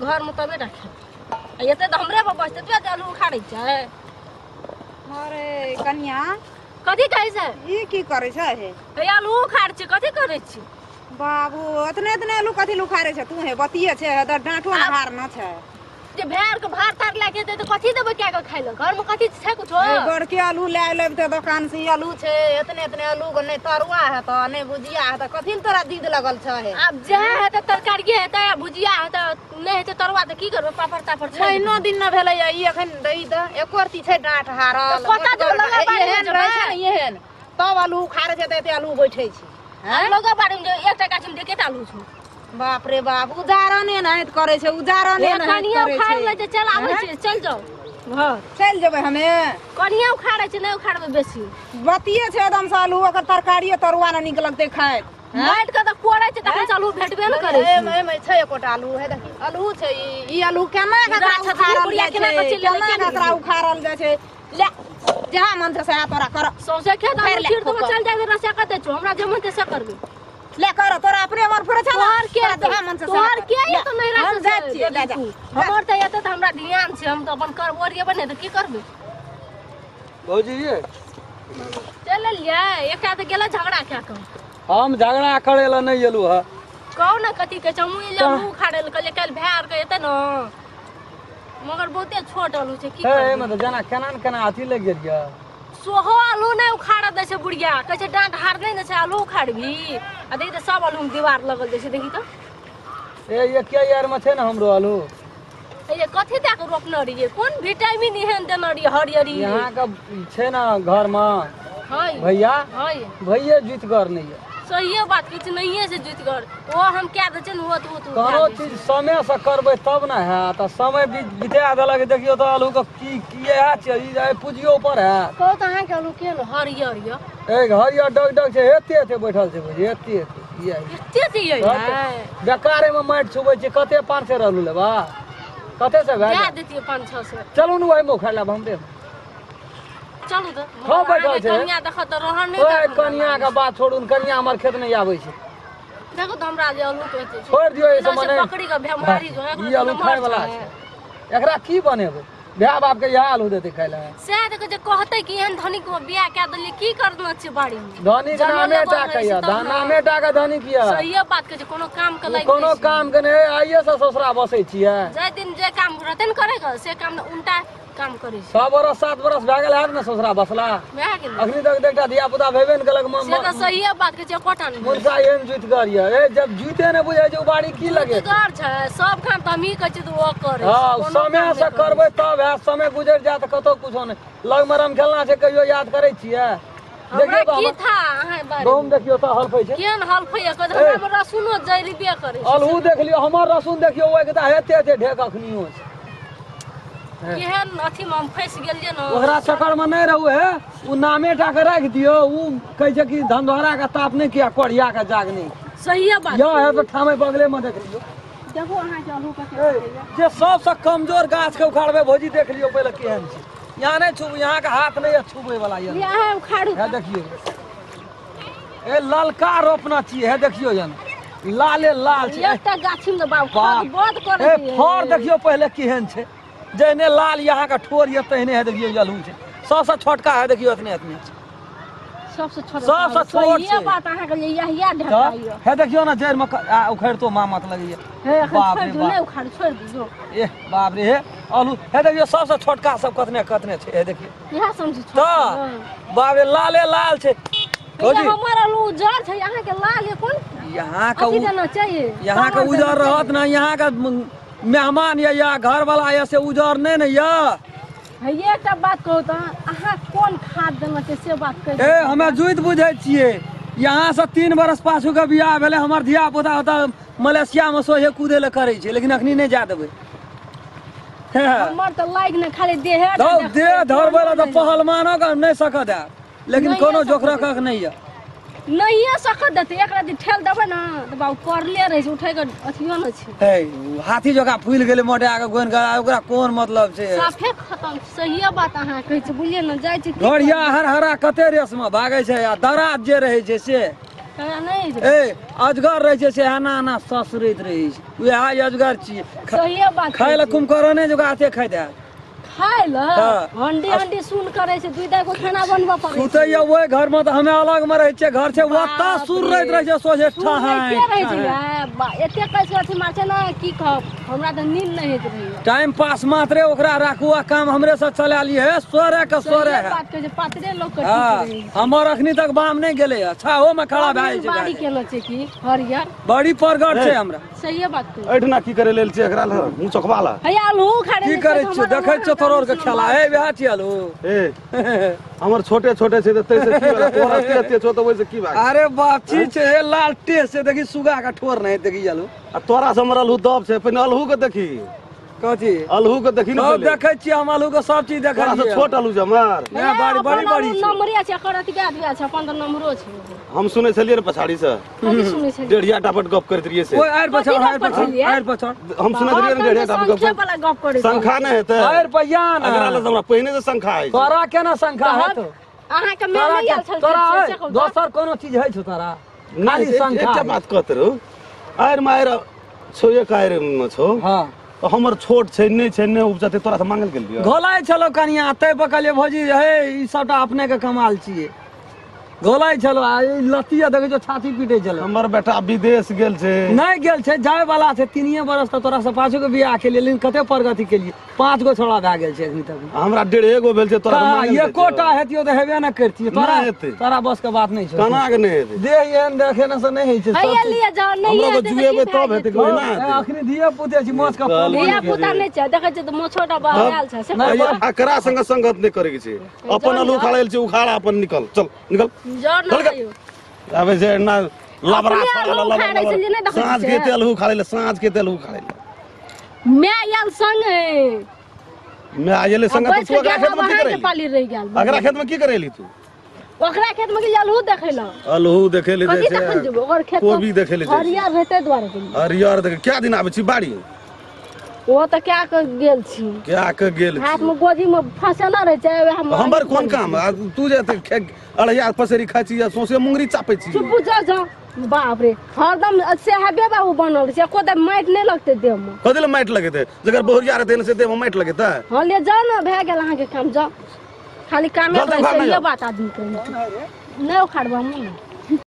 घर में तबे रखे आ एते त हमरे पर बचते तू आलू उखाड़ै छै। अरे कनिया कथी कहै छै? ई की करै छै हे? हे आलू उखाड़ छै, कथी करै छी? बाबू एतने एतने आलू कथी उखाड़ै छै तू? हे बतिये छै, हे डाँटो हार न छै। जे भेड़ के भार तार लए के एतै तऽ कथी देबै क्या के खाइ लए? घर में कथी छै कुछो? बड़के आलू लए लेब तऽ दोकान से आलू छै, एतने एतने आलू के नहि तरुआ हेतौ नहि भुजिया हेतौ, कथी लए तोरा दीद लगल छै हे? आब जे हेतै तरकारिये हेतै आ भुजिया हेतै, नहि हेतै तरुआ तऽ की करबै? पापड़ तापड़ छै। महीनो दिन न भेलै ई एखन दै दऽ एको रत्ती छै डाँट हारल। कतऽ जो लगा बाड़ी एहन रहै छै ने एहन तब आलू उखाड़ै छै तऽ एते आलू बैठै छै। लगा बाड़ी में एकटा गाछ में एकेटा आलू छौ। बाप रे बाप, उजारने नाहित करै छै, उजारने नाहित करै छै। उखाड़ लै छै, चल आबै छै, चल जाउ घर। चलि जेबै हमे। कनिया उखाड़ै छै, नहि उखाड़बै बेसी। बतिये छै एकदम से आलू, ओकर तरकारिये तरुआ नहि नीक लगतै खाइत। माटि के तऽ कोड़ै छै तखन से आलू भेटबे ने करै छै। एहिमे छै एकोटा आलू, हे देखी आलू छै। ई आलू केना ककरा उखाड़ल जाइ छै, केना ककरा उखाड़ल जाइ छै? ले जहाँ मन छै सएह तोरा कर। सौंसे खेत आलू छीट देबो, चल जाइ रस्सा कतै छौ, हमरा जे मन छै से करबै। ले कर, तोरा अपने मन फुरै छै। तोहर के जहाँ मन छै तोहर के ये तो नहीं हम राख जाइ छियै, ले जा। हमर तऽ एते तऽ हमरा ध्यान छै, हम तऽ अपन कर ओरियेबै नहि तऽ की करबै? भौजी ये चल एलियै, एकटा तऽ गेलै झगड़ा कए कऽ। हम झगड़ा करे लए नहि एलहुँ हँ। कहू ने कथी कहै छै? हमहूँ एलियै आलू उखाड़ै लए, कहलियै काल्हि भए आर के एतै ने, मगर बहुते छोट आलू छै की हे करबै? एहिमे तऽ जेना केना ने केना अथी लागि गेल यऽ। सोहो आलू नहि उखाड़ऽ दै छै बुढ़िया, कहै छै डाँट हार नहि ने छै आलू उखाड़बी। आ देखी तऽ सब आलू मे दीवार लगल जाइ छै, देखी तऽ। ए एके यार में छै ने हमरो आलू। ए कथी दए कऽ रोपने रहियै? कोन विटामिन एहन देने रहियै हरियरी? यहाँ के छै ने घर में है भैया, है भैये जुतगर नहि यऽ। सहिए बात किछु नहिये छै जुतगर, ओ हम कए दै छियै ने ओ तऽ ओ कोनो चीज समय से करबै तब ने हैत। आ समय बिता देलक, देखियौ तऽ आलू के की की इएह छै, ई पूजियो पर हैत। कहू तऽ अहाँके आलू केहन हरियर यऽ? एक हरियर डग डग छै, एते एते बैठल छै बुझी, एते एते एते एते यऽ। बेकारे में माटि छुबै छै। कते 500 आलू लेबा? कते से भए दए देतियै 500-600। चलू ने ओहिमे उखाड़ि लेब हमरे। चलू तऽ। हँ बैठल छै। कनिया देखत तऽ रहन नहि। ओए कनिया के बात छोड़ू, कनिया हमर खेत नहि आबै छै। देखो तऽ हमरा जे आलू कहै छै छोड़ि दियौ एहि सबमे नहि। बकरी के भेमारी जो ई आलू खाय वाला छै, एकरा की बनेबै? भाय बाप के इएह आलू देतै खाय लए। सएह देखो जे कहतै कि एहन धनिक मे बियाह कए देलियै, की करना छै बाड़ी में? धनिक नामे टा के यऽ, नामे टा के धनिक यऽ। सहिए बात कहै छै, कोनो काम के लागि कोनो काम के नहि। आइये से ससुरा बसै छियै। जाहि दिन जे काम रहतै ने करे के से काम उल्टा काम करै छै। 6 बरस 7 बरस भए गेल हैत ने ससुरा बसला, भए गेल। अखनी तक एकटा धिया पुता भेबे ने केलक। से तऽ सहिए बात कहै छै, एकोटा नहि। मुर्सा एहन जुतगर यऽ, ए जब जुते नहि बुझै छै ओ बाड़ी की लगे? जुतगर छै सब काम तऽ हमही कहै छियै तऽ ओ करै। हँ समय से करबै तब हैत, समय गुजरि जायत कतौ कुछो नहि। लग मे रम खेलना छै, कहियो याद करै छियै? हमरा की था अहाँ बारे? गहूम देखियौ तऽ हलफै छै। केहन हलफै यऽ? हमरा मे रसुनो जरिबे करै छै। आलू देख लियौ, हमर रसुन देखियौ, ओहि के तऽ एते एते ढेक अखनियो छै। केहन अथी मे हम फँसि गेलियै ने। ओकरा चक्कर मे नहि रहू, हे ओ नामे टा के राखि दियौ। ओ कहै छै कि धनधोरा के ताप नहि किया, कोढ़िया के जाग नहि। सहिए बात यऽ है तऽ ठामे बगले मे देख लियौ। देखो अहाँके आलू कते जे सबसँ कमजोर गाछ के उखाड़बै भौजी, देख लियौ पहिले केहन छै। यहाँ नहि छुबू, यहाँ के हाथ नहि यऽ छुबै वाला यऽ। अहाँ उखाड़ू। हे देखियौ, ए ललका रोपना छियै, हे देखियौ यऽ लाले लाल छै। एकटा गाछी मे बाप बड करै छै। फर देखियौ पहिले केहन छै, जहने लाल यहाँ के ठोर यऽ तहने है देखियौ आलू छै। सबसँ छोटका है देखियौ एतने एतने छै। सबसँ छोट, सबसँ छोट छै। बात अहाँके यहिया ढका यऽ। हे देखियौ ने जड़ि मे उखड़ितो मामत लगैया। हे बाप रे बाप, नहि उखाड़, छोड़ि दियौ। ए बाप रे, हे आलू हे देखियौ सबसँ छोटका सब कतने कतने छै। हे देखियौ इएह समझी तऽ बाप रे लाले लाल छै। हमर आलू उजर छै, अहाँके लाल यऽ। कोन यहाँ के यहाँ के उजर रहत ने, यहाँ के मेहमान यऽ या घर वाला यऽ से उजर नहि ने यऽ। एकटा बात कहू तऽ अहाँ कोन खाद देने छै से बात कहि। ए हमे जुइत बुझै छियै। यहाँ से 3 बरस पाछू के बियाह भेलै, हमर धिया पुता ओतऽ मलेशिया मे सोहे कूदे लए करै छै, लेकिन अखनी नहि जा देबै। हमर तऽ लागि ने खाली देहे देह धरबै लए तऽ पहलमानो के नहि सकत हैत, लेकिन कोनो जोखरक नहि यऽ। नहिये सकत देतै, एकरा जे ठेल देबै ने तऽ बाबू पड़ले रहै छै, उठै के अथियो नहि छै। हे हाथी जकाँ फूलि गेलै मोटा के गोनि के, ओकरा कोन मतलब छै? साफे खतम। सहिए बात अहाँ कहै छी, बुझलियै ने? जाइ छी घड़िया हर हरा कते रेस मे भागै छै, आ दराज जे रहै छै से नहीं ए अजगर रहै छै से एना एना ससरैत रहै छै उएह अजगर छियै सहिए बात खाय लए कुम्भकर्णे जोगा खाइ दे खाय ल हंडी हंडी सुन करे छै दुई दाइ को खाना बनबऽ पड़ै सुतैया ओहि घर में तऽ हमे अलग में रहै छियै घर छै ओतऽ सुर रहैत रहै छै सोझे ठहाय रहै छै एते कैसे अथी मार छै ना की कहब हमरा तऽ नींद नहीं होइत रहैया टाइम पास मात्रे ओकरा राखू आ काम हमरे से चला लिए है सोरे के सोरे है बात कहै छै पातरे लोग के ठीक रहै हमर अखनी तक बाम नहीं गेलै अच्छा हो में खड़ा भए छै बाड़ी केना छै की हरियर बड़ी परगट छै हमरा सहिए बात कहै एठना की करे लेल छै एकरा ल मुंह चोखबा ल हैया आलू उखाड़े की करै छियै देखै छियै तोरो के खेला ए वएह छियै आलू ए हमर छोटे छोटे छै त तैसे की भेल तोरा एते एते छौ त ओइसे की भाग अरे बाप छी छै हे लाल टेस छै देखी सुगा के ठोर नहीं देखी आलू आ तोरा से हमर अलहू दब छै पहिने अलहू के देखी कथी अलहू के देखी ने सब देखै छियै हम अलहू के सब चीज देखै तोरा से छोट अलहू छै हमर नै बड़ी बड़ी बड़ी नंबरे छै एकर अथी बाद छै 15 नंबरो छै हम सुनै छलियै ने पछाड़ी से कथी सुनै छलियै डेढ़िया टापट गप करैत रहियै से ओइ आइर पछाड़ आइर पछाड़ आइर पछाड़ हम सुनैत रहियै ने डेढ़िया टापट गप वाला गप करै शंखा नै हेतै आइर पहिया ना एकरा ले हमरा पहिने से शंखा है तोरा केना शंखा हेतौ अहाँ के मैं नै आयल छल तोरा दोसर कोनो चीज है छौ तोरा खाली शंखा एकटा बात कहत रहू आइर माइर छौ एक आइर छौ हां हमर छोट छै नै छै नै उपजतै तोरा से मांगल गेल दियो घोलाइ छलो कनिया तै पर कहलियै भौजी हे ई सबटा अपने के कमाल छियै घोलाइ छलो आ ई लतिया देखै छौ छाती पीटै छलो हमर बेटा विदेश गेल छै नहीं गेल छै जाय वाला छै 3 बरस तक तोरा से पाछू के बियाह केलियै लेकिन कते प्रगति केलियै 5 गो छोड़ा भए गेल छै एखनी तक हमरा 1.5 गो भेल छै तोरा से मांगल एकोटा हेतियो तऽ हेबे न करतियै तोरा तोरा बस के बात नहीं छै केना के नहीं हेतै देह एहन देखे न से नहीं होइ छै हैया लिए जाओ नहीं हमरो के जुएबै तब हेतै कोई ना हेतै अखनी धिया पुते छी मोछ के धिया पुता नहीं छै देखै छै तऽ मोछोटा बाहर आयल छै से एकरा संग संगत नहीं करे के छै अपन आलू उखाड़ल छै उखाड़ा अपन निकल चल निकल जर न कहियो आबे जे ना लबरा छाड़ा लबरा साँझ के तेल उखाड़े ले साँझ के तेल उखाड़े ले मैं आयल संगे मैं आयल संगे तो तू ओकरा खेत में की करे पाली रह गेल ओकरा खेत में की करेली तू ओकरा खेत में गेल अलहू देखै ल अलहू देखै ले कथी तखन जेबो ओकर खेत कोबी देखै ले हरियर रहतै दुआरे गेल हरियर देख क्या दिन आबै छी बाड़ी ओ त क्या के गेल छी क्या के गेल छी हाथ में गोजी में फसना रह छै हमर कोन काम तू जे अढ़ैया पसेरी खाइ छी या सौंसे मुंगरी चापै छी चुप जा जा बाप रे हरदम से हेबे बाबू बनल छै एको दे माटि नहीं लगतै देह में कथी ले माटि लगेतै जकर बहुरिया रहतै ने से देह में माटि लगेतै हां ले जाओ ना भए गेल अहाँ के काम जाओ खाली कामे करै छै ये बात आदमी के नहीं उखाड़बो हम